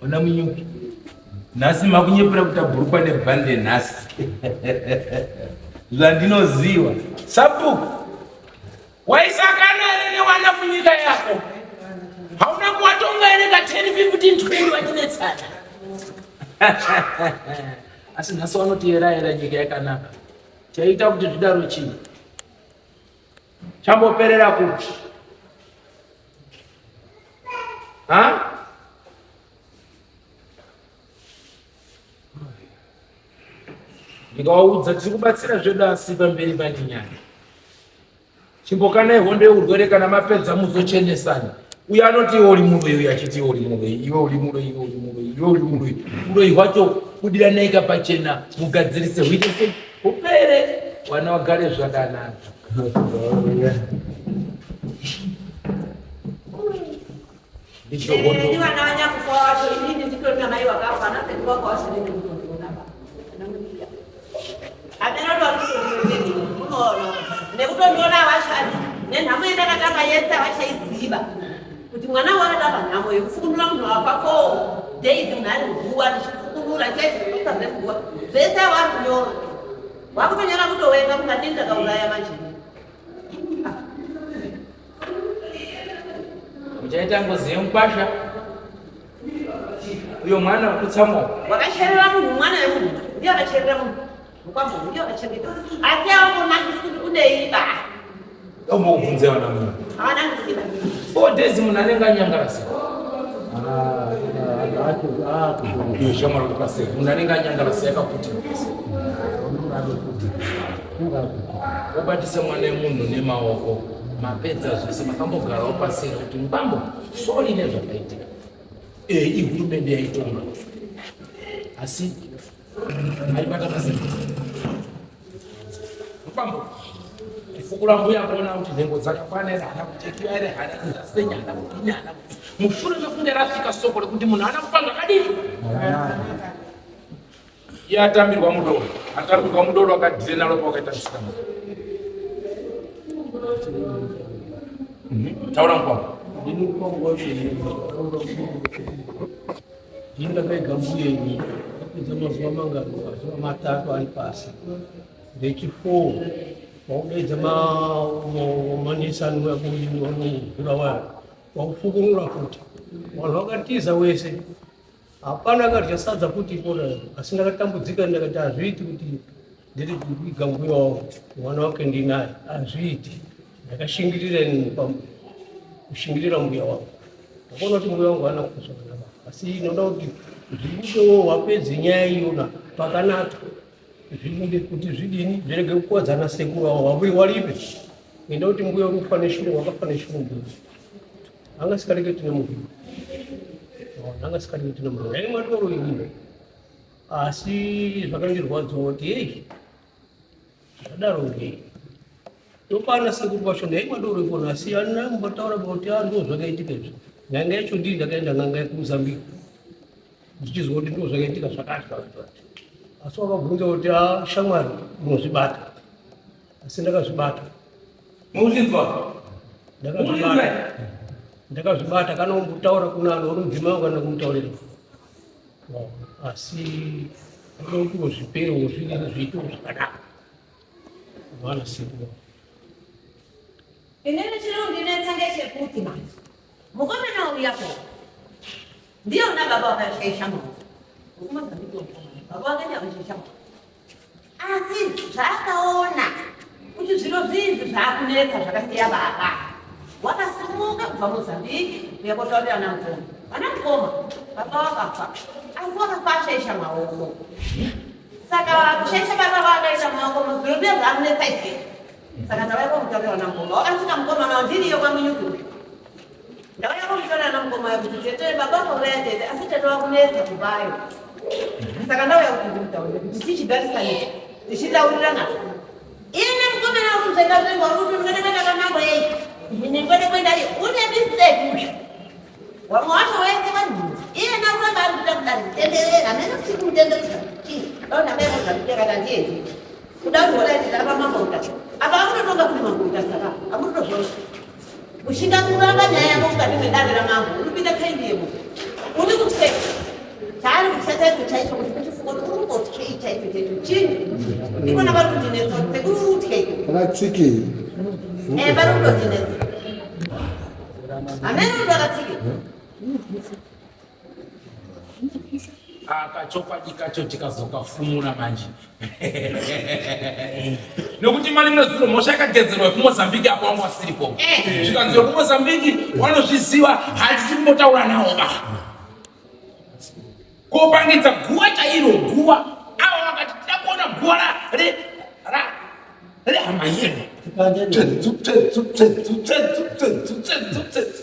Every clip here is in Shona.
Ona munyuki. Nhasi makunyepera kuti abhurukwa nebhande nhasi. Zvandinoziva. Sabhuku. Waisakana here newana munyika yako? Hauna kuwatonga here ka 10 15 20 vachinetsana? Asi nhasi vanoti yera yera nyika yakanaka. Chaita kuti zvidaro chii? Chamboperera kupi? Ha? Ndikawaudza tiri kubatsira zvedu asi pamberi pane nyaya. Chimbokanai hondo yeurwere kana mapedza muzochenesana. Uyo anoti iwe uri muroyi uyo achiti iwe uri muroyi iwe uri muroyi iwe uri muroyi iwe uri muroyi. Uroyi hwacho budiranaika pachena mugadzirise huite sei hupere wana wagare zvakanaka. Ndicho hondo. Ini vana vanyakufa wacho inini nditori namai wakafa nasekuru wako wasiri ndikutondiona ba. Hameno vari kutoona nekutondiona havashandi nenhamo yandakatamba yese havachaiziva kuti mwana wakatamba nhamo yekufukunura munhu wafa four days munhu ari muguwa ndichifukunura chaizvinokutabve muguwa zvese avari kunyora wakutonyora kutowenga kungadini ndakauraya manje. Muchaita ngozi yemukwasha uyo mwana kutsamwa wakacherera munhu mwana wemunhu ndiye akacherera munhu mukwambo ndiye akachengeta asi awangonangisi kuti kuneiba Ndombokubvunzai vana munhu awanangisiba 4 days munhu anenge anyangara sei? Iyo shamwari kuti pasei munhu anenge anyangara sei akaputirwa wobatisa mwana wemunhu nemaoko mapedza zvese makambogarawo pasi here kuti mubambo sori nezvakaitika e ihurumende yaitonga asi aibata mazimba mubambo kufukura mbuya kuona kuti nhengo dzakakwana here haana kuchekiwa here haana kusenya haana kudini haana kudini mushure mekunge rafika soko rekuti munhu haana kufa zvakadini iye atambirwa mudoro atambirwa mudoro akadhirena ropa wakaita musikana. Taura mukwambo. Ndini ndakaiga mbuya ini apedza mazuva mangani mazuva matatu ari pasi rechi4 wakudaidza manesi anouya kunovhura waya wakufukunura futi vanhu vakatiza wese hapana akadya sadza futi ikona asi ndakatambudzika ndakati hazviiti kuti ndiri kuiga mbuya wangu mwana wake ndinaye hazviiti ndakashingirira ini kushingirira mbuya wangu ndakaona kuti mbuya wangu haana kufa zvakanaka asi inoda kuti zvibudewo wapedze nyaya iyona pakanaka zvibude kuti zvidini zvirege kukuwadzana sekuru avo wambuya waripe enda kuti mbuya uri kufa neshungu wakafa neshungu mbuya anga sikareke tine munhu anga sikareke tine munhu yaimwa doro inini asi zvakandirwadzawo kuti hei zvadaro ngei ndopana sekuru vacho ndaimwa doro ikona asi andina kumbotaura kuti a ndo zvakaitika izvi n'anga yacho ndii ndakaenda n'anga yekumozambique ndichizwa kuti ndo zvakaitika zvakati zvakati zvakati asi wakabvunza kuti a shamwari unozvibata asi ndakazvibata Muzvinzwa? Ndakazvibata. Ndakazvibata kana umbotaura kuna anhu uri mudzimai wangu kana kumutaurira. Asi ndoda kuti uzvipere uzvidini zviite zvakanaka. Mwana sekuru. Inini chiri kundinetsa ngechekuti manje mukomana uya ko ndiye una baba wakashaisha maoko baba wake ndiye akashaisha maoko Asi zvaakaona kuti zviro zvinzi zvaakunetsa zvakasiya baba wakasimuka kubva Mozambique kuya kotaurira ana mukoma. Ana mukoma baba wakafa asi wakafa ashaisha maoko. Saka kushaisha baba vaakaita maoko zviro zviya zvaakunetsa izvi. Saka ndauya komutaurira ana mukoma. Wakasvika mukoma nawo ndiriyo kwaMunyuki uyu. Ndauya komutaurira ana mukoma kuti tete baba vakauraya tete asi tete wakunetsa kubayo. Saka ndauya kuti ndimutaurire kuti tichigarisana tichitaurirana. Ine mukomana uri kunzvenga nzvenga uri kuti ndinoda kuenda kwamambo yei. Ndinoda kuenda iyo. Une mistake uyu. Wamwe wacho wese vanhu. Iye nakuramba ari kuita kudari kutenderera. Hameno kuti kumutenderesa. Chii? Ndaona mai mozambique akati handiendi. Kuda kuti wadaiti ndava mambo mutasa. Apa akutotonga futi mambo mutasa ka. Amutotozvona. Ushinga kuramba nyaya yako mukati medare ramambo. Uri kuita kaindi yemo. Uri kuteka. Chaicho chaicho kuti kuchifunga kuti uri kumbotyei chaicho chaicho chini. Ikona vari kundinetsa kuti sekuru uri kutyei. Akatsikei. Eh, vari kundondinetsa. Hameno kuti vakatsikei. Aka chokwadi kacho tikazokafumura manje nekuti mari munoziro mhosva yakagedzerwa yekumozambiki apo wanga wasiripo Eh. zvikanzi wekumozambiki wanozviziva hatisi kumbotaura nawo ba kopangidza guva chairo guva ava vakati tida kuona guva rehama yedu Tsetsu, tsetsu, tsetsu, tsetsu, tsetsu, tsetsu, tsetsu.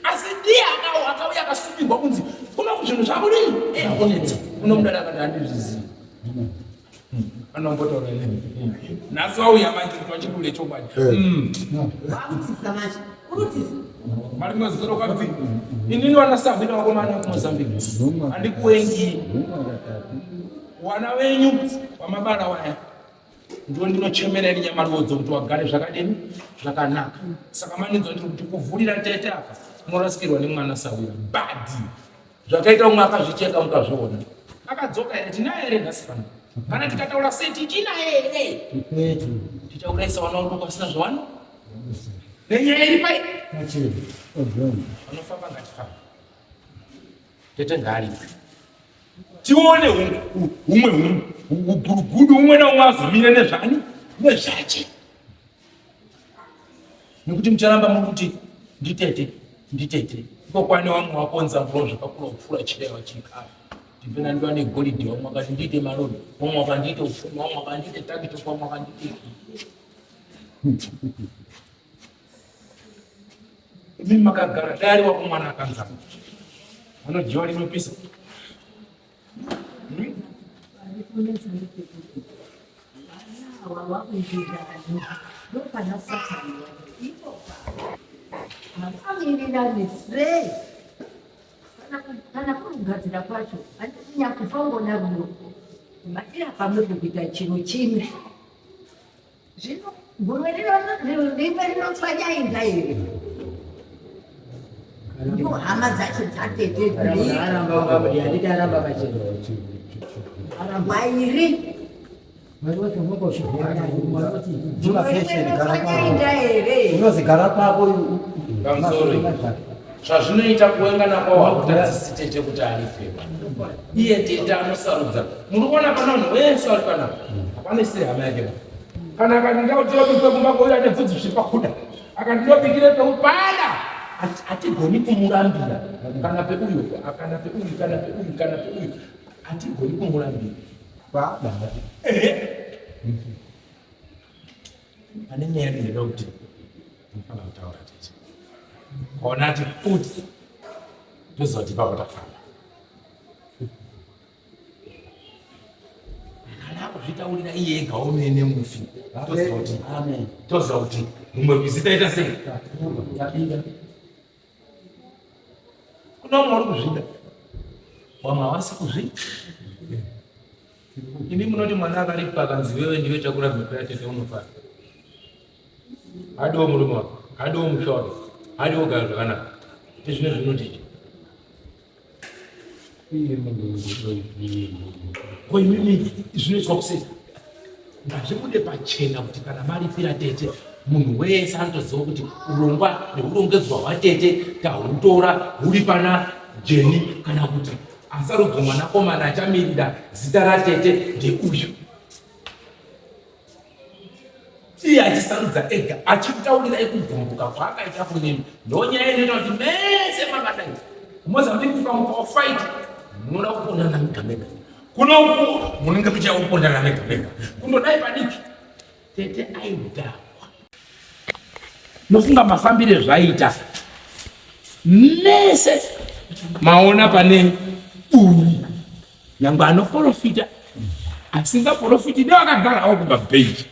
Asi ndiye akauya akasungirwa kunzi kuna zvinhu zvakudii zvakunetsa. Unomudada akati handizvizivi. Anombotaura nemi. Nhasi wauya manje kuti vachibule chokwadi. Wakutiza manje. Urutiza. Mari mazoro kwabvi. Inini wana sahwina vakomana kuMozambique. Handikuwengi. Wana wenyu wamabara waya. Ndiwo ndinochemera ini nyamarodzo kuti wagare zvakadini zvakanaka. Saka maninzwa ndiri kuti kuvhurira tete apa munorasikirwa nemwana sahwira badi. Zvakaita umwe akazvicheka mukazviona. Akadzoka here tinaye here nhasi pano? Kana tikataura sei tichinaye here? Tichaurayisa vana vaduku vasina zvavano nenyaya iri pai vanofamba ngatifambe. Tete ngaaripe. Tione humwe hugurugudu umwe naumwe azomire nezvani nezvache. Nekuti mucharamba muri kuti nditete nditete iko kwane vamwe vakonza mvura zvakakura kupfuura chirewa chikara ndipena ndiwa negoridhe vamwe vakati ndiite marori vamwe vakandiite upfumi vamwe vakandiite takito vamwe vakandiite imi makagara dai ari wako mwana akanzama anodyiwa rinopisa hmm? Sei kana kugadzira kwacho nyakufa ungona rudo matira pamwe kuita chiro chimwe Zvino gunwe rimwe rinotswanya inda here? Ndiwo hama dzacho dzatete vairi. Inda here? Unozi gara pako pamusoro zvazvinoita kuwengana kwawo hakutadzisi tete kuti aripe iye tete anosarudza muri kuona pana vanhu vese vari panapa hapana isiri hama yake ba kana akati ndautirobikwe kumba kouya nebvudzi zvipa kuda akati ndobikire peupada hatigoni kumurambira kana peuyu kana peuyu kana peuyu kana peuyu hatigoni kumurambira pane nyaya yedu ndinoda kuti ndinofanira kutaura tete kaona ati kuti toziva kuti ipapo tafamba kana akuzvitaurira iye ega omene mufi toziva kuti toziva kuti rumwe rwizi taita sei kuna vamwe vari kuzvida vamwe havasi kuzvida imi munoti mwana akaripwa akanzi wewe ndiwe takura mhepo yatete unofara hadiwo murume wake hadiwo musha wake hadiwo gara zvakanaka ndizvino zvinoti ko imimi zvinoitwa kusei ngazvibude pachena kuti kana maripira tete munhu wese anotoziva kuti urongwa neurongedzwa hwatete tahutora huri pana jeni kana kuti asarudzwa mwanakomana achamirira zita ratete ndeuyu iye achisarudza ega achikutaurirai kugumbuka kwaakaita kunemi ndonyaya inoita kuti mese makadai mozambique ukamukawo fight munoda kupondana mega mega kunoku munenge muchakupondana mega mega kundodai padiki tete aidhakwa nofunga mafambire zvaita mese maona pane buri nyangwe anoporofita asingaporofiti nevakagarawo kumabhenji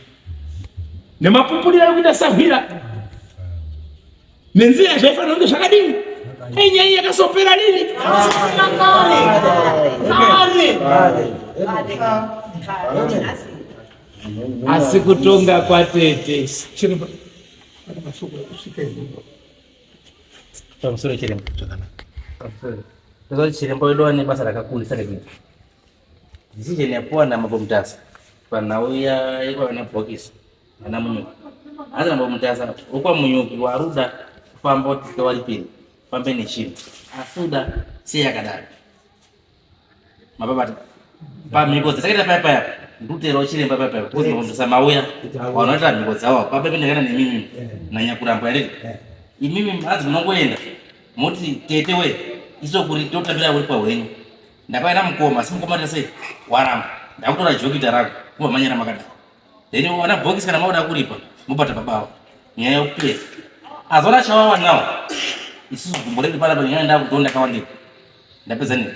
nemapupuriro ari kuita sahwira nenzira zvaifanira kunge zvakadini inyaya yakasopera rini asi kutonga kwatete pamusoro chiremba zvakanaka chiremba wedu ane basa rakakurisa rekuita. Decision yapuwa naMambo Mutasa panhau yekwavana Bhokisi nana Munyuki. Hanzi naMambo Mutasa wekwaMunyuki waruda kufamba kuti waripiri fambe nechinhu asi uda sei yakadaro. Mapabata pamhiko dzatakaita paya paya ndikuterawo chiremba paya paya because Mambo Mutasa mauya vanoita mhiko dzavo papa pendakana nemimi nanyakurambwa here imimi hanzi munongoenda moti tete we iso kuri totambira uri pahwenyu ndakaenda mukoma asi mukoma ita sei waramba ndakutora jokita rako kubva manyara makadaro then wana bhokisi kana makuda kuripa mobata baba avo nyaya yokupera azona chawawa nawo isusu gumbo redu panapa nyaya ndakutonda kawandira ndapedza nei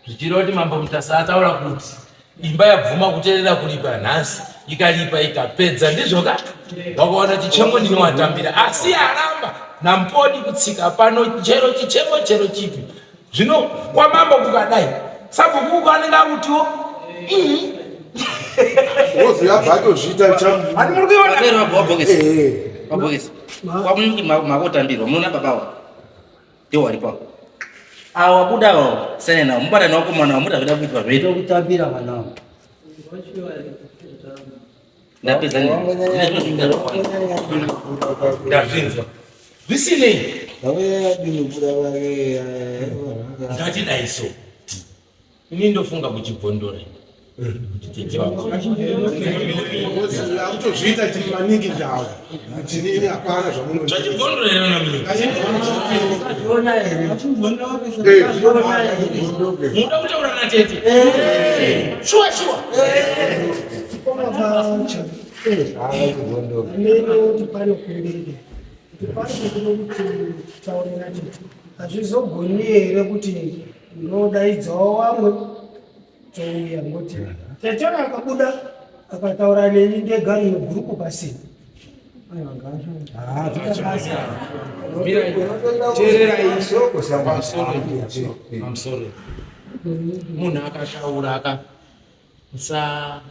Zvichireva kuti Mambo Mutasa ataura kuti imba yabvuma kuterera kuripa nhasi ikaripa ikapedza ndizvo ka wakaona chichemo ndini watambira asi aramba nampodi kutsika pano chero chichemo chero chipi zvino kwamambo kukadai sabhuku uko anenge akutiwo Wozuyabva atozviita handi muri kuiona Bhokisi kwamunyuki makotambirwa munoona babawa ndiwo waripo awo wabuda awo sene nawo mubata nawo komana wamuda zvida kuitwa zvoita kutambira vana ndapedza ndazvinzwa zvisinei ngatidai so ini ndofunga kuchibvondora kuti tete wako akutozviita maningi ndau tinini hapana zvamuno zvachibvondora here vana mimi muda kutaura natete shuwa shuwa Ndinoti pano kumberi kuti pano kuno kuti taure natete hazvizogoni here kuti ndodaidzawo vamwe touya ngoti tete akabuda akataura neni ndega rimwe gurupu pasina pamusoro munhu akataura aka musashore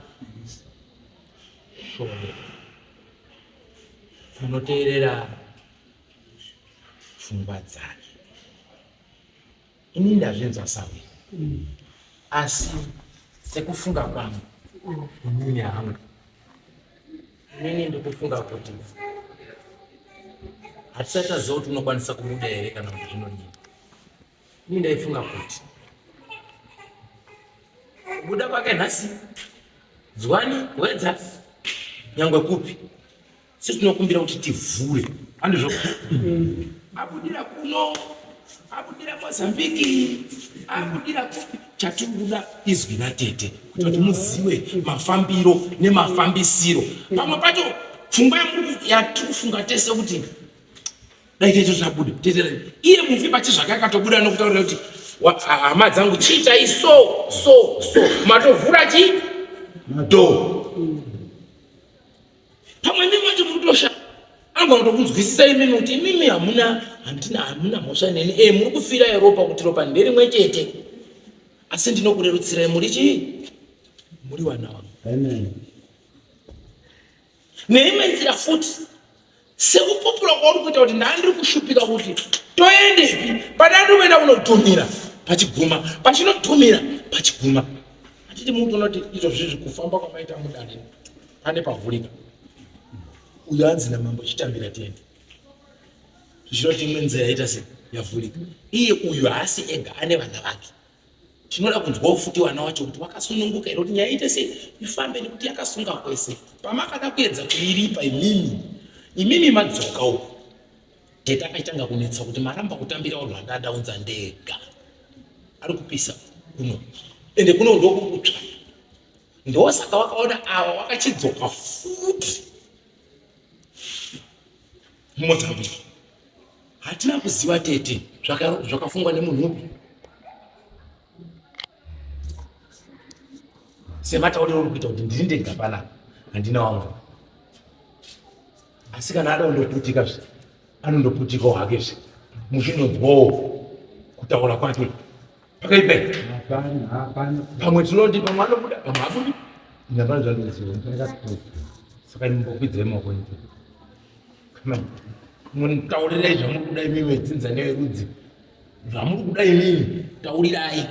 munoteerera pfungwa dzake ini ndazvinzwa sawi asi sekufunga kwangu inini hangu inini ndikufunga kuti hatisati taziva kuti unokwanisa kubuda here kana kuti zvinodii ini ndaifunga kuti kubuda kwake nhasi dzwani wedza nyangwe kupi sisi tinokumbira kuti tivhure handizvo abudira kuno abudira mozambiki abudira kupi chatiri kuda izwi ratete kuti kuti muzive mafambiro nemafambisiro pamwe pacho pfungwa yatiri kufunga tese kuti dai tete tabuda tete iye mufi pachizvake akatobuda nokutaurira kuti hama dzangu chiitai so so so matovhura chi do pamwe ndimi vacho muri kutosha anogona kutokunzwisisa imimi kuti imimi hamuna handina hamuna mhosva neni e muri kufira yeropa kuti ropa nderimwe chete asi ndinokurerutsirai muri chii muri vana vangu neimwe nzira futi sekupupura kwauri kuita kuti ndandiri kushupika kuti toendepi pandandiri kuenda kunodhumira pachiguma pachinodhumira pachiguma hatiti muri kutoona kuti izvo zvizvi kufamba kwamaita mudare pane pavhurika uyo anzi namambo chitambira tiende zvichiroti imwe nzira yaita se yavhurika iye uyu haasi ega ane vana vake tinoda kunzwawo futi vana wacho kuti vakasununguka here kuti nyaya ite sei ifambe nekuti yakasunga kwese pamakada kuedza kuiripa imimi imimi madzoka uku tete akachitanga kunetsa kuti maramba kutambira vanhu vandadaunza ndega ari kupisa kuno ende kuno ndokukutsva ndosaka wakaona ava wakachidzoka futi mumozambique hatina kuziva tete zvakafungwa nemunhu upi sematauriro uri kuita kuti ndiri ndega panapa handina wangu asi kana ada kundoputika zve anondoputikawo hake zve muchinonzwawo kutaura kwake pakaipa pamwe tinoti pamwe anobuda pamwe abudi ndapana zvandinoziva saka ndimbokwidzai maoko Taurirai zvamuri kuda imimi vedzinza neverudzi zvamuri kuda imimi taurirai.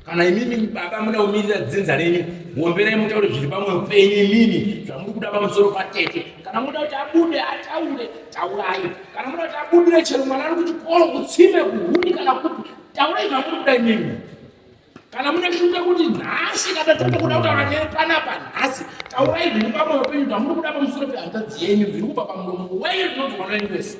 Kana imimi baba muda kumirira dzinza renyu, womberai mutaure zviri pamwoyo penyu imimi zvamuri kuda pamusoro patete. Kana muda kuti abude ataure, taurai. Kana muda kuti abudire chero mwana ari kuchikoro, kutsime, kuhuni kana kupi, taurai zvamuri kuda imimi. Kana mune shungu yekuti nhasi kana totokuda kutaura newe panapa nhasi, taurai zviri pamwoyo penyu zvamuri kuda pamusoro pehanzvadzi yenyu zviri kubva pamuromo wenyu zvinonzwa nenyu vese.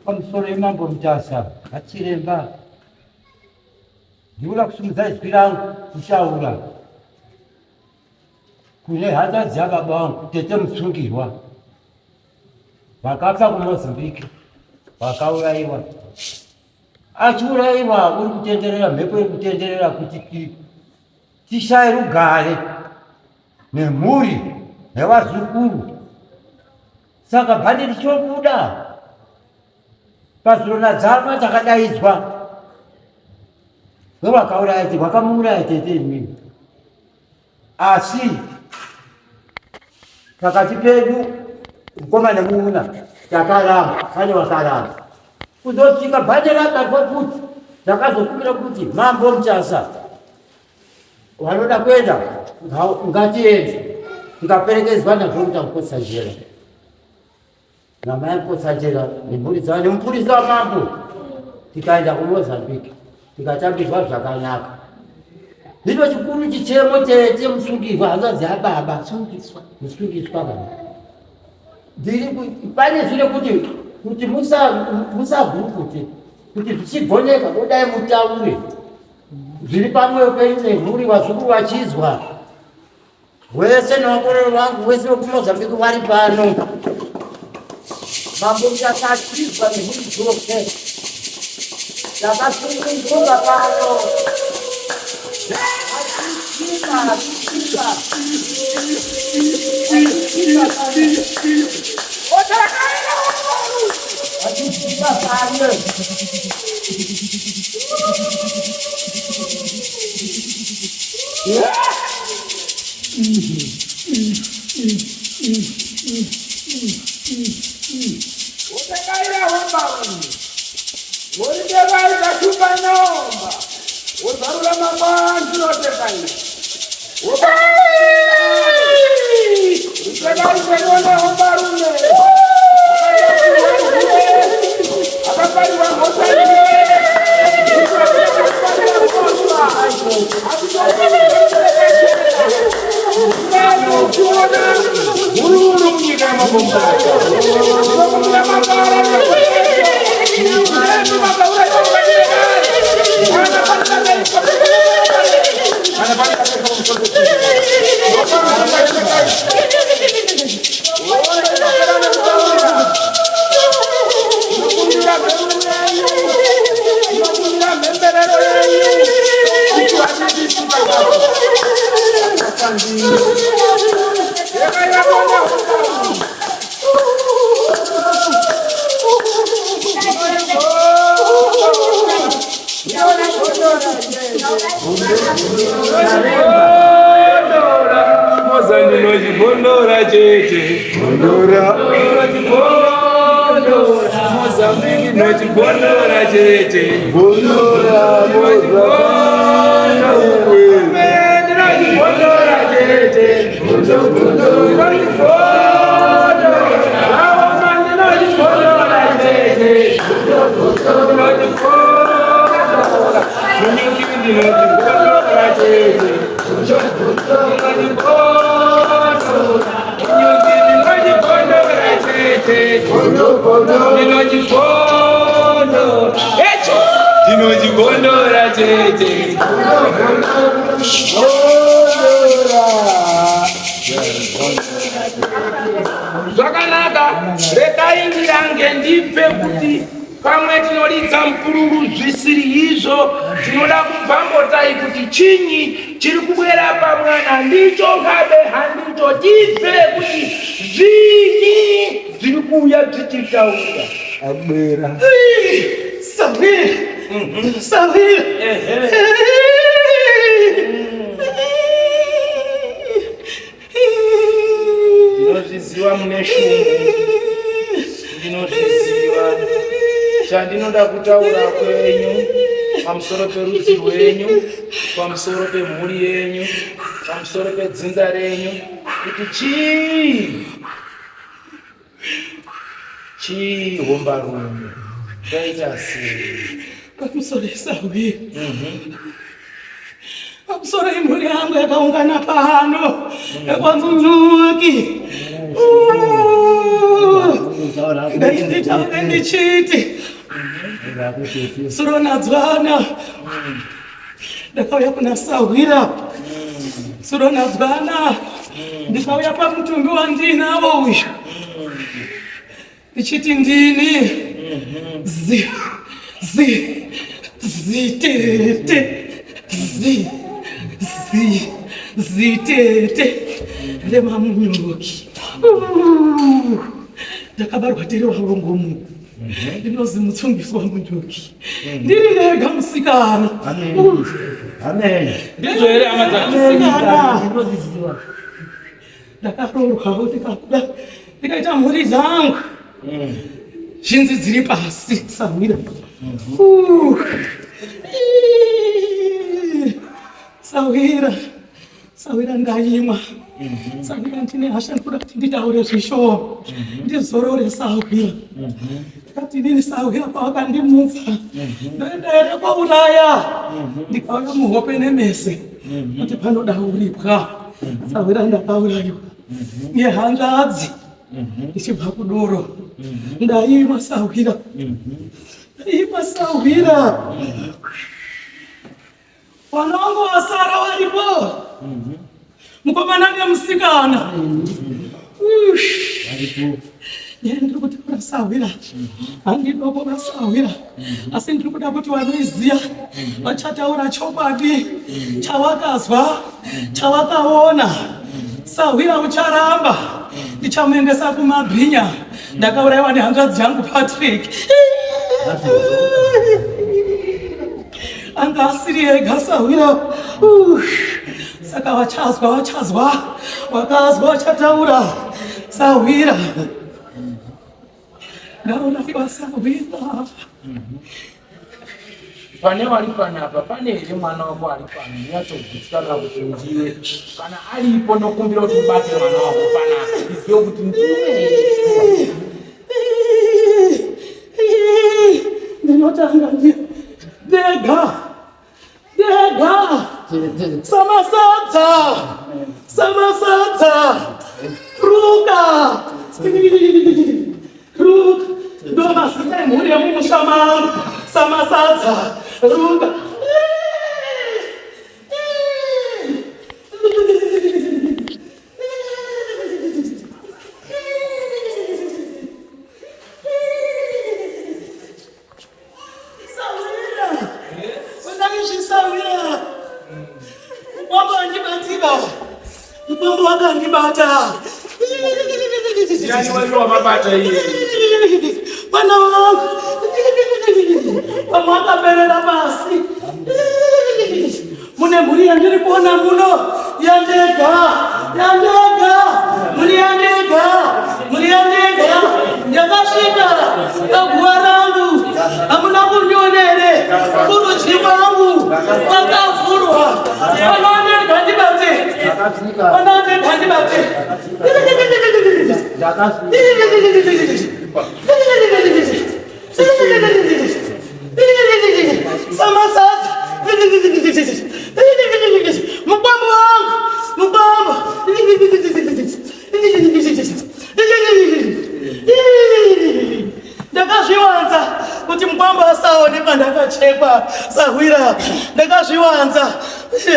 Pamusoro yemambo Mutasa, VaChiremba, ndinoda kusimudza izwi rangu kutaura kune hanzvadzi yababa vangu tete Mutsungirwa vakafa kuMozambique vakaurayiwa. Achiurayiwa uri kutenderera mhepo iri kutenderera kuti tishaye rugare nemhuri nevazukuru saka bhandi richobuda pazuro nadzama takadaidzwa wewakauraya wakamuuraya tete imini asi pakati pedu mukoma nemuuna takaramba pane wakaramba kuzosvika bhande rabatwa kuti takazokumbira kuti mambo Mutasa vanoda kuenda ngatiende tikaperekedzwa nadhokta Mukotsanjera namai Mukotsanjera nemhuri dzavo nemupurisa wamambo tikaenda kuMozambique tikatambirwa zvakanaka. Hino chikuru chichemo tete musungirwa hanzvadzi yababa musungiswa kana ndiri pane zvine kuti kuti musagurukute kuti zvichigoneka kudai mutaure zviri pamwoyo penyu nemhuri vazukuru vachizwa wese nevakororo vangu wese wekuMozambique vari pano mambo muchakachizwa nemhuri dzose takasununguka pano Achisvika pano. Utakaira hombarume, woritekayi kashupa nomba, wozarura mangwanzi rotekayi. Ritekayi kwenione hombarume, akapariwa mhosva uchiona hururu munyika yamambo Mutasa. Tinokumbira mabara mhemberero yenyu kuti Mozandinochibondora chete bondora Mozambique nochibondora chete bondora Ndinochibondora chete ndinochibondora chete ndinochibondora chete ndinochibondora chete zvakanaka rekai ndirange ndipe kuti pamwe tinoridza mupururu zvisiri izvo tinoda kubvambotai kuti chinyi chiri kubwera pamwana ndicho ngabe handicho tibve kuti zvinyi zviri kuuya zvichitaura abwera Sahwira! Sahwira! Ndinozviziva mune shungu, ndinozviziva. Chandinoda kutaura kwenyu pamusoro perudzi rwenyu, pamusoro pemhuri yenyu, pamusoro pedzinza renyu, kuti chii chii hombarume taita sei? Pamusoro isahwira. Pamusoro imhuri yangu yakaungana pano yekwaMunyuki. Ndainditaure ndichiti suronadzwana ndakauya kuna sahwira suronadzwana ndikauya pamutumbi wandinawo uyu ndichiti ndini zi zi zitete zi zi zitete remamunyuki ndakabarwa tiri varongomu ndinozi mutsungiswa munyuki ndiri ndega musikana. Amen. Ndizvo here hama dzangu? Musikana. Ndakaroorwawo ndikabuda ndikaita mhuri dzangu. Zhinzi dziri pasi sahwira. Uh. Sahwira. Sahwira ndaimwa. Sahwira ndine hasha ndikuda kuti nditaure zvishoma. Ndizorore sahwira. Ndikati inini sahwira pawakandimutsa. Ndoenda here kwauraya. Ndikauya muhope nemese. Kuti panoda kuripwa. Sahwira ndakaurayiwa. Nehanzvadzi. Ndichibva kudoro. Ndaimwa sahwira. Ndaimwa sahwira. Vana vangu vasara varipo. Mukomana nemusikana. Nyaya ndiri kutaura sahwira. Handidoko vasahwira. Asi ndiri kuda kuti vanoiziya vachataura chokwadi chawakazwa, chawakaona. Sahwira ucharamba. Ndichamuendesa kumabhinya. Ndakaurayiwa nehanzvadzi yangu Patrick. Anga asiri ega sahwira. Saka vachazwa vachazwa wakazwa vachataura sahwira. Ndaurayiwa sahwira. Pane wari panapa pane here mwana wako ari pano unyatsogutsikana kuti ndiwe kana aripo nokumbira kuti ubate mwana wako panapa ndizive kuti ndiwe. Ndinotanga ndega ndega samasadza samasadza ruka ruka ndo mazita emhuri yemumusha mangu samasadza ruka. Sahwira, undakizvisahwira. Mukwambo wandibatsira. Mukwambo wakandibata. Yani waiwe wamabata iye. Mwana wangu. Vamwe vakaperera pasi. Mune mhuri yandiri kuona muno yandega, yandega, mhuri yandega, mhuri yandega. Ndakasvika paguva rangu, hamuna kundiona here? Kurudyi kwangu kwakavhurwa. Mwana wandega ndibate, mwana wandega ndibate. Samasadza. Mukwambo wangu, mukwambo. Ndakazviwanza kuti mukwambo asaone pandakachekwa sahwira. Ndakazviwanza.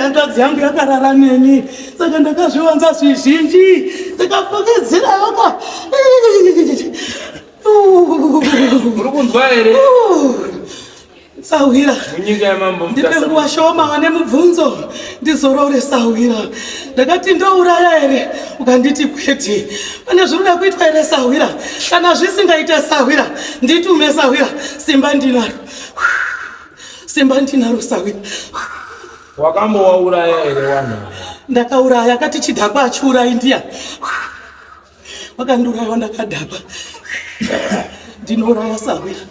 Hanzvadzi yangu yakarara neni, saka ndakazviwanza zvizhinji. Ndakafukidzira yoka. Uri kunzwa here? Sahwira. Munyika yamambo Ndipe Mutasa. nguva shoma vane mubvunzo ndizorore sahwira. Ndakati ndouraya here ukanditi kwete. Pane zviri kuda kuitwa here sahwira? Kana zvisingaite sahwira nditume sahwira. Simba ndinaro. Simba ndinaro sahwira. Wakambowauraya here wanhu ava? Ndakauraya akati chidhakwa achiurayi ndiya. Wakandiuraya ndakadhakwa. Ndinouraya sahwira.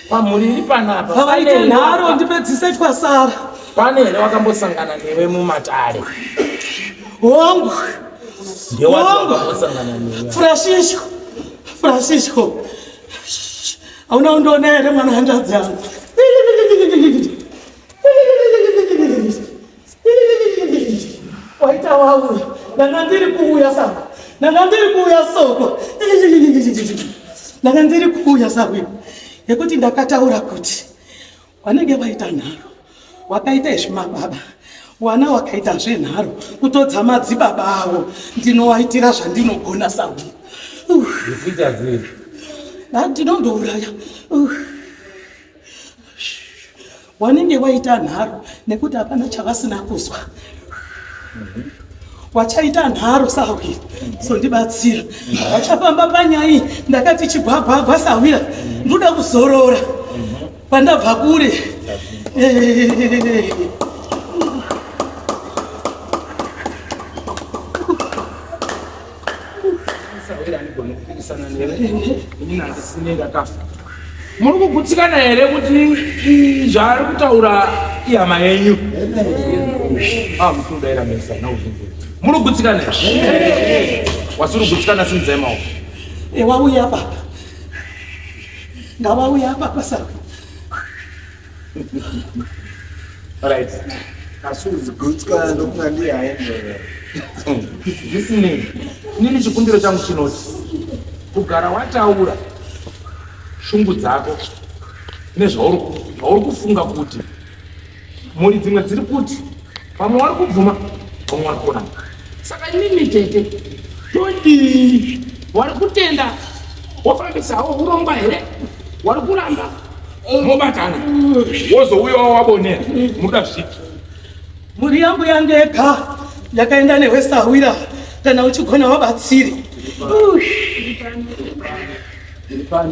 Pamhuri iri panapa. Pavaite nharo ndipedzise twasara. Pane here wakambosangana newe mumatare? Hongu. Hongu. Francisco. Francisco. Hauna undiona here mwana hanzvadzi yangu? Waita wauya. Ndanga ndiri kuuya saka. Ndanga ndiri kuuya soko. Ndanga ndiri kuuya sahwira. Yekuti ndakataura kuti Wanenge waita nharo, wakaita izvi mababa, wana wakaita zvenharo kutodza madzibaba avo, ndinowaitira zvandinogona sahwira. Ndinondouraya. Wanenge waita nharo nekuti hapana chavasina kuzwa. Wachaita nharo sahwira, zondibatsira. Wachafamba panyai ndakati chigwagwagwa sahwira, ndoda kuzorora. Pandabva kure. Muri kugutsikana here kuti zvaari kutaura ihama yenyu? Ah, mukudaira mesa muri kugutsikana here? Wasiri kugutsikana simudzai maoko. Wauya papa. Ngavauya apa pasaka. Right. Asi kugutsikana ndokunga ndiye aendera. Zvisinei, inini chikumbiro changu chinoti kugara wataura shungu dzako nezvauri kufunga kuti mhuri dzimwe dziri kuti vamwe vari kubvuma vamwe vari kuramba saka imimi tete todii wari kutenda wofambisawo urongwa here wari kuramba mobatana wozouyawo wabonera muda zvipi mhuri yangu yandega yakaenda newe sahwira kana uchigona wabatsiri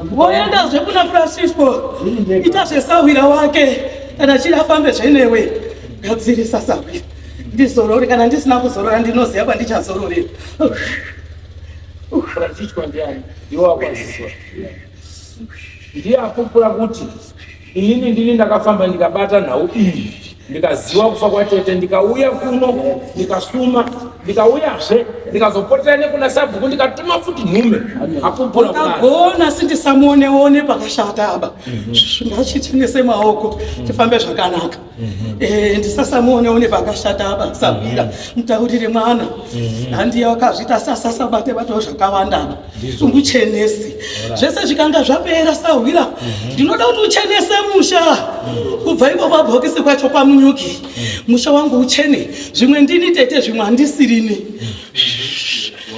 Voendazve kuna Francisco, ita zvesahwira wake, kana achida afambe zvenewe, gadzirisa sahwira. Ndizorore, kana ndisina kuzorora ndinoziva kwandichazororera. Francisco ndiani? Ndiwe wakwaziswa. Ndiye apupura kuti inini ndini ndakafamba ndikabata nhau iyi ndikaziva kufa kwatete ndikauya kuno ndikasuma ndikauyazve ndikazopotera nekuna sabhuku ndikatuma futi nhume apupura kudaro. Asi ndisamuoneone pakashata aba ngachichenese maoko tifambe zvakanaka. Eh, ndisasamuoneone pakashata aba sabira mutaurire mwana handiye wakazviita sasasabate batewo zvakawanda aba unguchenese zvese zvikanga zvapera sahwira ndinoda kuti uchenese musha kubva ipo pabhokisi kwacho kwamunyuki musha wangu uchene zvimwe ndini tete zvimwe handisirini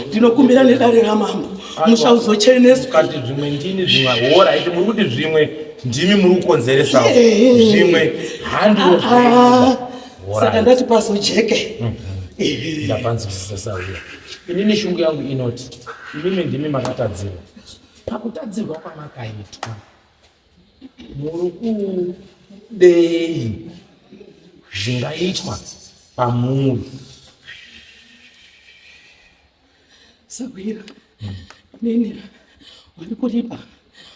ndinokumbira nedare ramambo musha uzocheneswa kati zvimwe ndini zvimwe horaiti muri kuti zvimwe ndimi muri kukonzeresawo zvimwe handiwo ah, saka ndati pazojeke mhm. ndapanzwisisa sahwira inini shungu yangu inoti imimi ndimi makatadzirwa pakutadzirwa kwamakaitwa muri kudei zvingaitwa pamuri Sahwira, nini vari kuripa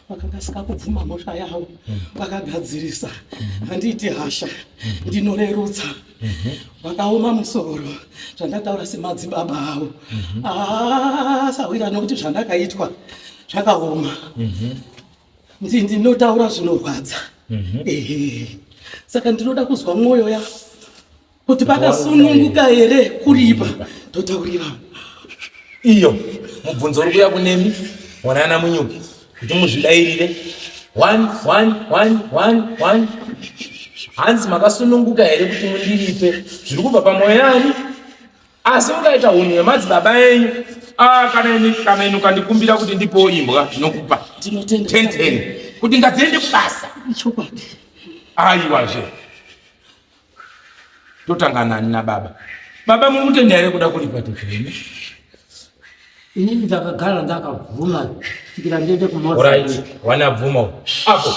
vakakasika kubvuma mhosva yavo vakagadzirisa handiiti hasha ndinorerutsa vakaoma musoro zvandataura semadzibaba avo ah, sahwira nokuti zvandakaitwa zvakaoma ndinotaura zvinorwadza ehe saka ndinoda kuzwa mwoyo yavo kuti pakasununguka here kuripa totaurira iyo mubvunzo uri kuya kunemi wanana munyuki kuti muzvidairire 1 1 1 1 1 hanzi makasununguka here kuti mundiripe zviri kubva pamwoyo yani asi ungaita hunhu hwemadzibaba enyu ah, kana ini kana ini ukandikumbira kuti ndipowo imbwa ndinokupa ten ten kuti ngadziende kubasa chokwadi aiwazve totanga nani nababa baba muri kutenda here kuda kuripa tete inini ndakagara ndakabvuma kusvikira ndiende kumozambique wanabvuma apo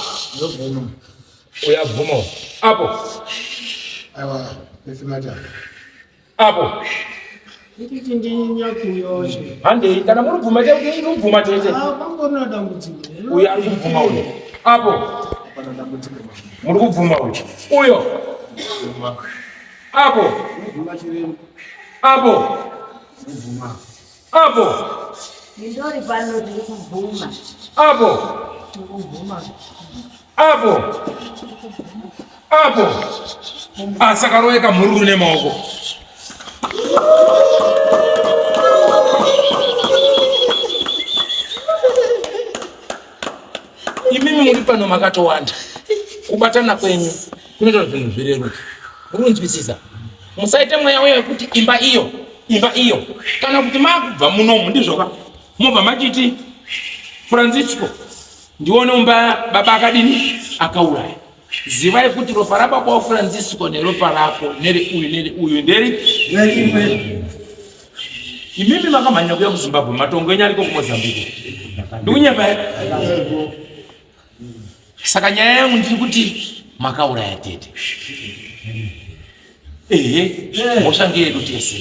uyabvuma apo aiwa esimata apo. Nditi ndinyakuyoche. Handei kana muri kubvuma tete, iri kubvuma tete. Ah, pangorina dambudziko. Uyo ari kubvuma uyo. Apo. Muri kubvuma uyo. Uyo. Apo. Apo. Apo. Ndindori pano tiri kubvuma. Apo. Tiri kubvuma. Apo. Apo. Ah, saka roeka mhururu nemaoko. Imimi muri pano makatowanda. Kubatana kwenyu kunoita kuti zvinhu zvireruke. Muri kunzwisisa? Musaite mweya uya wekuti imba iyo, imba iyo. Kana kuti makubva munomu ndizvoka. Mobva machiti Francisco ndione umba baba akadini akauraya. Zivai kuti ropa rababa waFrancisco neropa rako nere uyu nere uyu nderi Nerimwe. Imimi makamhanya kuya kuZimbabwe, matongo enyu ariko kuMozambique. Ndikunyepa here? Saka nyaya yangu ndiri kuti makauraya tete. Ehe, mhosva ngeyedu tese.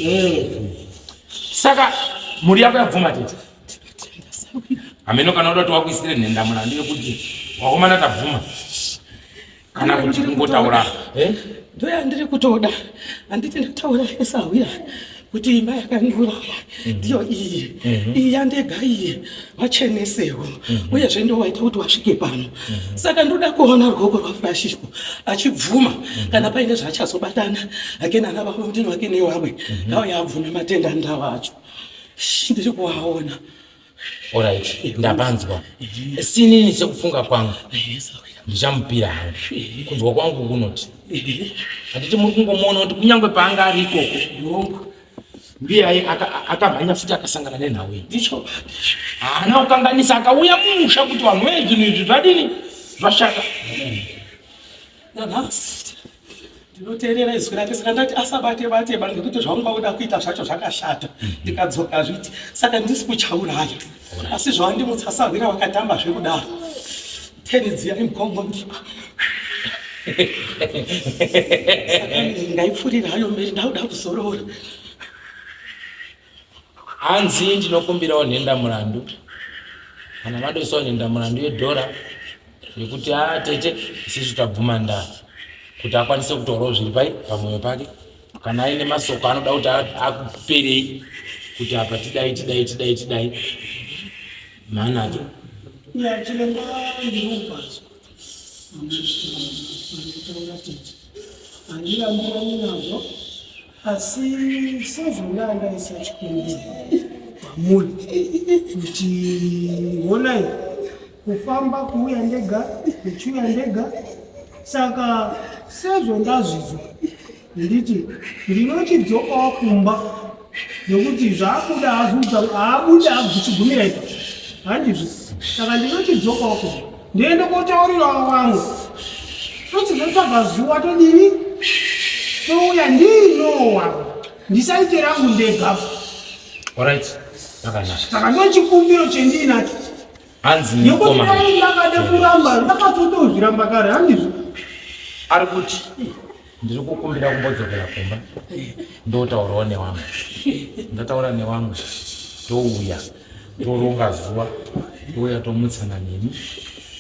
Saka mhuri yako yabvuma tete. Hameno kana uda kuti wakuisire nhenda mulandu yekuti wakomana tabvuma kana kuti kungotaura. Eh? Ndoyandiri kutoda, handiti ndataura esahwira kuti imba yakandiuraya ndiyo iyi, iyi yandega iyi, vachenesewo, uyezve ndowaita kuti wasvike pano. Saka ndoda kuona ruoko rwaFrancisco achibvuma kana paine zvaachazobatana hake nana baba mutini wake newamwe, ngauye abvume matenda ndawo acho. Ndiri kuwaona. Alright, ndapanzwa. Sinini sekufunga kwangu ndichamupira hangu. Kunzwa kwangu kunoti handiti muri kungomuona kuti kunyange paanga ari ikoko ndiye akamhanya futi akasangana nenhau iyi. Ndicho. Haana kukanganisa, akauya mumusha kuti vanhu vee zvinhu izvi zvadini zvashata. Nanhasi ndinoteerera izwi rake, saka ndati asabate bate ba ngekuti zvaunga uda kuita zvacho zvakashata, ndikadzoka zviti saka ndisi kuchauraya, asi zvawandimutsa sahwira wakatamba zvekudaro teni dziya imukongo ndipa ngaipfurira hayo mberi, ndauda kuzorora. Hanzi ndinokumbirawo nhenda mulandu, kana mandoisawo nhenda mulandu yedhora yekuti a tete isusu tabvuma ndaa, kuti akwanise kutaurawo zviri pai pamwoyo pake, kana aine masoko anoda kuti akuperei kuti apa tidai tidai tidai tidai manake. Ya chiremba, ndiri kupanzwa kutaura tete, handirambirani nazvo, asi sezvo ndandaisa chikumbiro kwamuri kuti honai kufamba kuuya ndega ndichiuya ndega, saka sezvo ndazvizwa nditi ndinochidzokawo kumba nekuti zvaabuda haabuda aguchigumira ipa handizvo, saka ndinochidzokawo kumba ndiende kotaurirawo vamwe, tochizotsvaga zuva todini touya ndiinowa, ndisaite rangu ndega. Alright, zvakanaka. Saka ndochikumbiro chendiinacho. Hanzi nekuti mukoma dai ndakade kuramba ndakatotozviramba kare, handizvo? Ari kuti ndiri kukumbira kumbodzokera kumba ndotaurawo newamwe, ndataura newamwe touya toronga zuva, touya tomutsana nemi,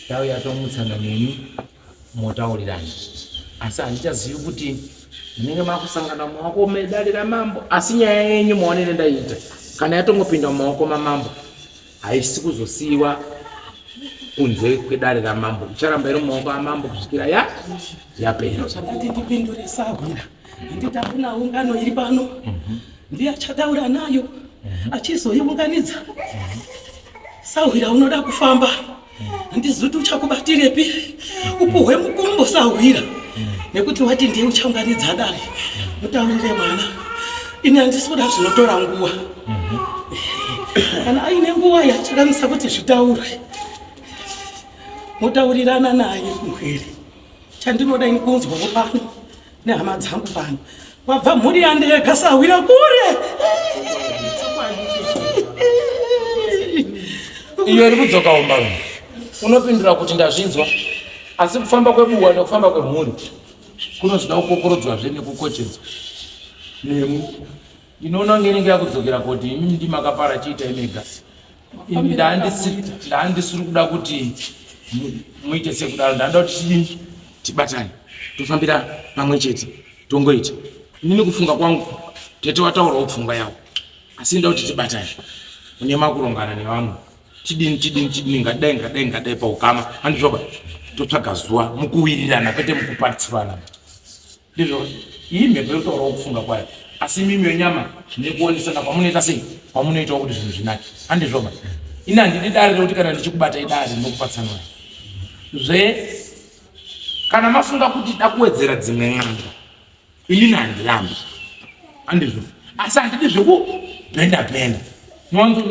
tauya tomutsana nemi motaurirana, asi handichazivi kuti munenge makusangana mumaoko medare ramambo, asi nyaya yenyu maonere ndaiita kana yatongopinda mumaoko mamambo haisi kuzosiyiwa kunze kwedare ramambo, icharamba iri mumaoko amambo kusvikira ya yapera. Zvakati ndipindure sahwira, handiti hakuna ungano iri pano, ndiye achataura nayo achizoiunganidza. Sahwira, unoda kufamba, handizivi kuti uchakubatirepi, upuhwe mukumbo sahwira, nekuti wati ndiye uchaunganidza dare. Mutaurire mwana, ini handisi kuda zvinotora nguva. Kana aine nguva yachakanisa kuti zvitaurwe, mutaurirana naye murwere. Chandinoda ini kunzwawo pano nehama dzangu pano, kwabva mhuri yandega sahwira kure. Iyo iri kudzoka umba unopindura kuti ndazvinzwa, asi kufamba kwebuwa nekufamba kwemhuri kunozoda kukokorodzwazve nekukochedzwa nemu. Ndinoona kunge inenge yakudzokera koti imi ndimakapara chiitai mega. Ini ndaandisiri kuda kuti muite sekudaro, ndaanda kuti tidini tibatane tofambira pamwe chete tongoita. Inini kufunga kwangu tete wataurawo pfungwa yavo, asi nda kuti tibatane mune makurongana nevamwe tidini tidini tidini ngadai ngadai ngadai paukama handizvoba totsvaga zuva mukuwirirana kwete mukupatsurana. Ndizvo iyi mhepo iri kutaurawo kufunga kwayo asi imimi yenyama nekuonesana kwamunoita sei kwamunoitawo kuti zvinhu zvinake handizvoba ini handidi dare rekuti kana ndichikubata idare ndinokupatsanura zve kana mafunga kuti da kuwedzera dzimwe n'anga inini handirambi handizvo asi handidi zvekubhenda bhenda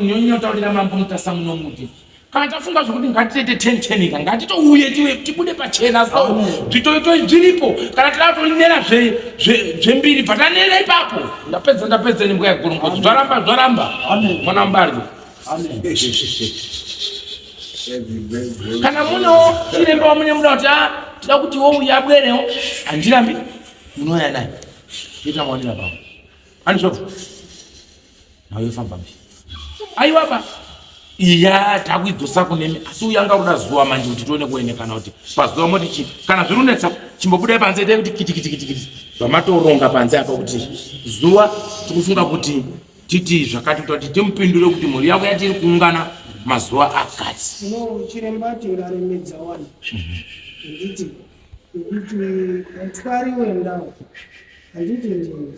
nyonyotaurira mambo mutasa munomuti kana tafunga zvekuti ngatitete ten ten ka ngatitouye tiwe tibude pachena so zvitoitoi zviripo kana tida kutonera zvembiri bva tanera ipapo ndapedza ndapedza nembwa yegorongodzo zvaramba zvaramba mwana mubariro kana munewo chiremba wamune muda kuti ah, tida kuti wouye abwerewo handirambi munouya naye toita maonera pamwe andizvobva Nayo famba mbi. Aiwa ba. Iya takuidzosa kunemi asi uyu anga kuda zuva manje kuti tione kuonekana kuti pazuva moti chi kana zviri kunetsa chimbobudai panze itai kuti kiti kiti kiti kiti zvamatoronga panze apa kuti zuva tikufunga kuti titi zvakati kuti timupindure kuti mhuri yako yatiri kuungana mazuva akati. No chiremba tingaremedza wani. Nditi nditi mutwari wendawo. Handiti ndini.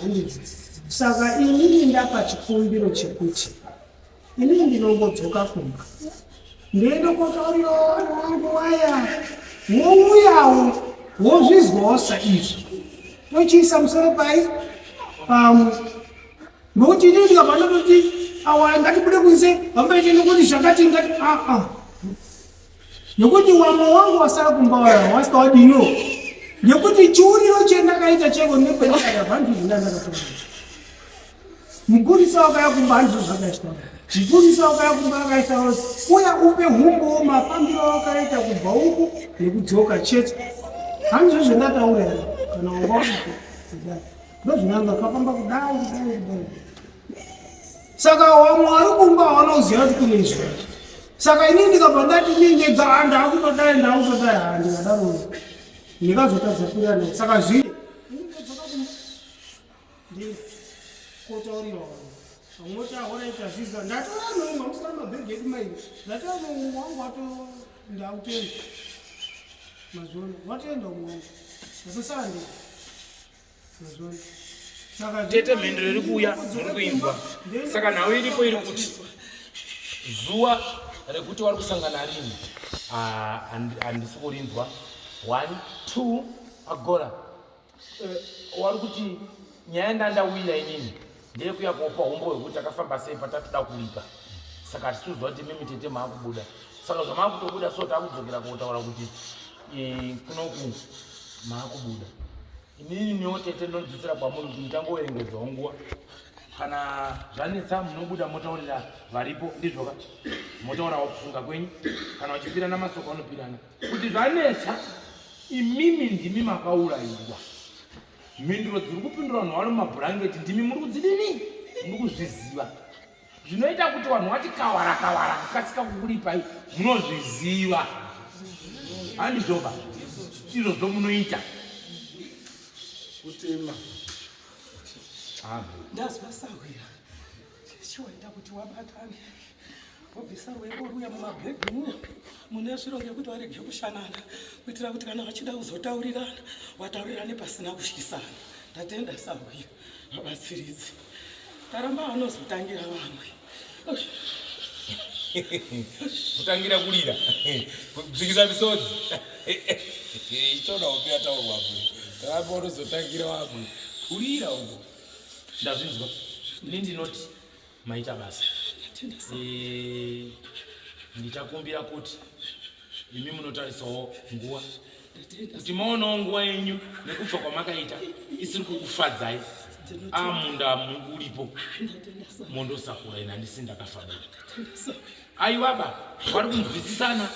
Handiti. Saka inini ndapa chikumbiro chekuti inini ndinongodzoka kumba ndoenda kotaurira vanhu vangu vaya wouyawo wozvizwawo saizvo tochiisa musoro pai pamwe nokuti inini ndikabva ndototi awa ngatibude kunze vambaite nokuti zvakati ngati aa Nekuti wamwe wangu wasara kumba waya wasika wadino. Nekuti chiuriro chendakaita cheko nekwendakada vantu zvindandakatora. Mupurisa wakaya kumba handizvo zvakaitwa. Mupurisa wakaya kumba akaita uya upe humbowo mafambiro awakaita kubva uku nekudzoka chete. Handizvo zvendataura here kana wanga uripo kudai. Ndozvinanga kafamba kudai kudai kudai. Saka wamwe wari kumba wanoziva kuti kune izvi. Saka ini ndikabva ndati ini ndega ah, ndakutodai ndakutodai ah, ndikadaro ndikazotadza kuirana. Saka zvii kotaurira vanhu vamwe voti ahora ita zviza ndatora nomwe amusina mabhegi edu mairi ndatora nomwe wangu wato ndakutenda mazviona watoenda umwe wangu ndatosara ndega Tete mhinduro iri kuuya muri kuinzwa. Saka nhau iripo iri kuti zuva rekuti wari kusangana rini ah, handisi kurinzwa. One, two, agora eh, wari kuti nyaya ndandawira inini ndeyekuya kuopa humbo hwekuti takafamba sei patatoda kuripa saka hatisi kuziva kuti mimi tete maakubuda saka zvamaakutobuda so takudzokera kotaura kuti eh, kunoku maakubuda Inini newo tete ndinodzosera kwamuri kuti mutangoverengedzawo nguva. Kana zvanetsa munobuda motaurira varipo ndizvoka motaurawo kufunga kwenyu kana vachipirana masoko anopirana kuti zvanetsa imimi ndimi makaurayiwa mhinduro dziri kupindura vanhu vari mumabhurangeti ndimi muri kudzidini muri kuzviziva zvinoita kuti vanhu vati kawara kawara kukasika kukuripai munozviziva handizvoba izvozvo munoita kutema ndazwa sahwira chiwaita kuti wabatane wobvisa rwembo ruya mumabhegi muya mune zviro ngekuti varege kushanana kuitira kuti kana vachida kuzotaurirana wataurirane pasina kutyisana ndatenda sahwira vabatsiridzi taramba vanozotangira vamwe kutangira kurira kudzikisa misodzi ichona upi yataurwa apo taramba vanozotangira vamwe kurira uko ndazvinzwa ini ndinoti maita basa eh, ndichakumbira kuti imi munotarisawo nguva kuti maonawo nguva yenyu nekubva kwamakaita isiri kukufadzai amunda uripo mondosakura ini handisi ndakafadai aiwaba vari kunzwisisana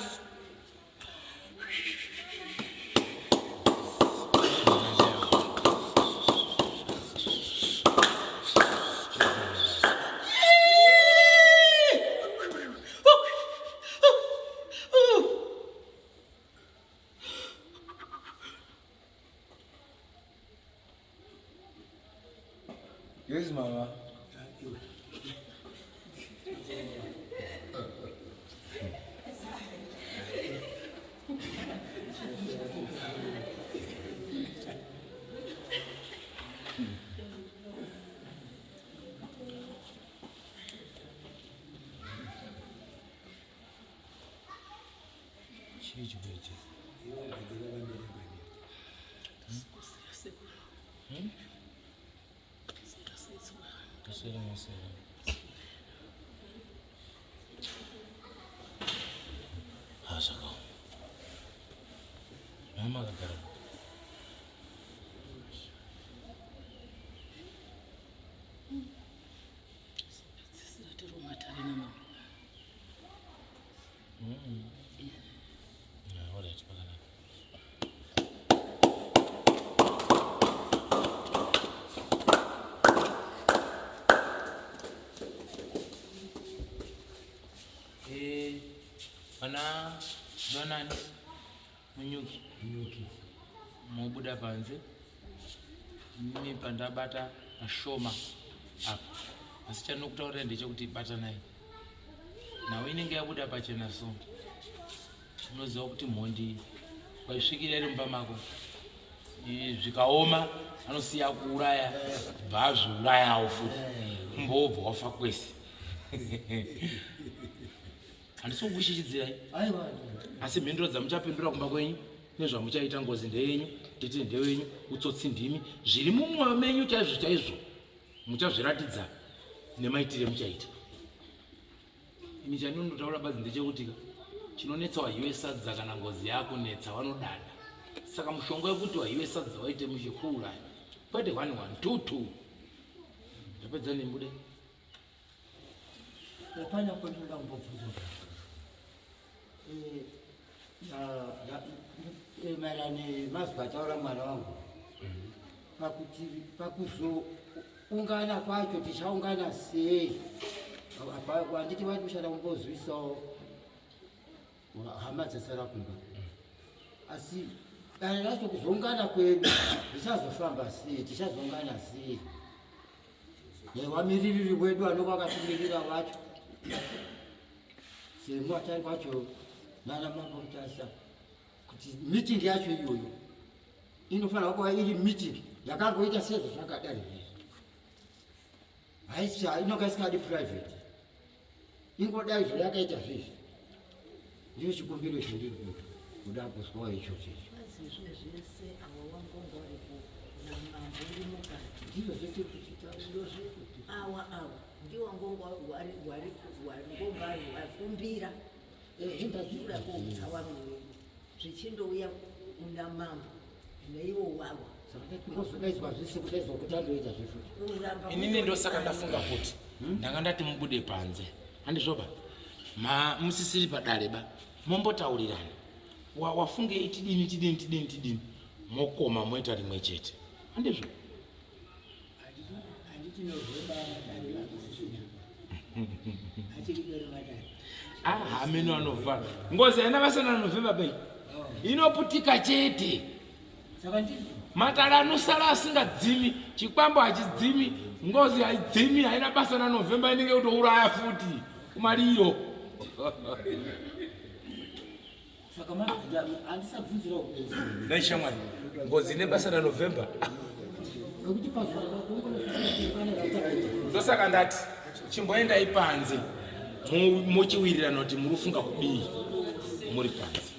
Yes, mama. Chii chikuitika? Zvakaoma. Mama akagara. Yeah, all right, pakanaka. Eh, vana vanani munyuki munyuki mobuda panze inini pandabata pashoma apa asi chandinokutaurira ndechekuti batanai nhau inenge yabuda pachena so unoziva kuti mhondi waisvikira iri mumba mako zvikaoma anosiya kuuraya bva azviurayawo futi kumbobva wafa kwese handisi kukushichidzirai asi mhinduro dzamuchapindura kumba kwenyu nezvamuchaita ngozi ndeyenyu tete ndewenyu utsotsi ndimi zviri mumwoyo menyu chaizvo chaizvo muchazviratidza nemaitire muchaita ini chandinotaura badzi ndechekutika chinonetsa wahiwe sadza kana ngozi yakunetsa vanodada saka mushonga wekuti wahiwe sadza waite mushe kuuraya kwete 1 1 2 2 ndapedza nembude Hapana kwendinoda kumbobvunza. Eh, maererano nemazwi ataura mwana wangu pakuti pakuzoungana kwacho tichaungana sei handiti vati uchada kumbozvisawo hama dzasara kumba asi dare racho kuzoungana kwedu zvichazofamba sei tichazoungana sei Nevamiririri wedu anenge vakatimirira vacho semuatari kwacho nana mambo Mutasa kuti meeting yacho iyoyo inofanira kuva iri meeting yakangoita sezvo zvakadai izvi haisi inonga isingadi private ingodai zvayakaita zvezvi ndiyo chikumbiro chandiri kuda kuzwawo ichocho icho ndizvo zvese awa awa ndiwo ngongwakumbira kuda koutsa wamwe wedu zvichindouya una mambo neiwo wawa Kuzodaidzwa zvese kudaidzwa kuti andoita zvefuti. Inini ndosaka ndafunga kuti ndanga ndati mubude panze handizvoba ma musisiri padare ba mombotaurirana Wa- wafungei tidini tidini tidini tidini mokoma moita rimwe chete handizvo Ah, hameno anovhara ngozi haina basa nanovhemba bai inoputika chete matare anosara asingadzimi chikwambo hachidzimi ngozi haidzimi haina basa nanovhemba inenge kutouraya futi kumariro Dai shamwari ngozi ine basa ranovhemba ndosaka ndati chimboendai panze mochiwirirana kuti muri kufunga kudii muri panze.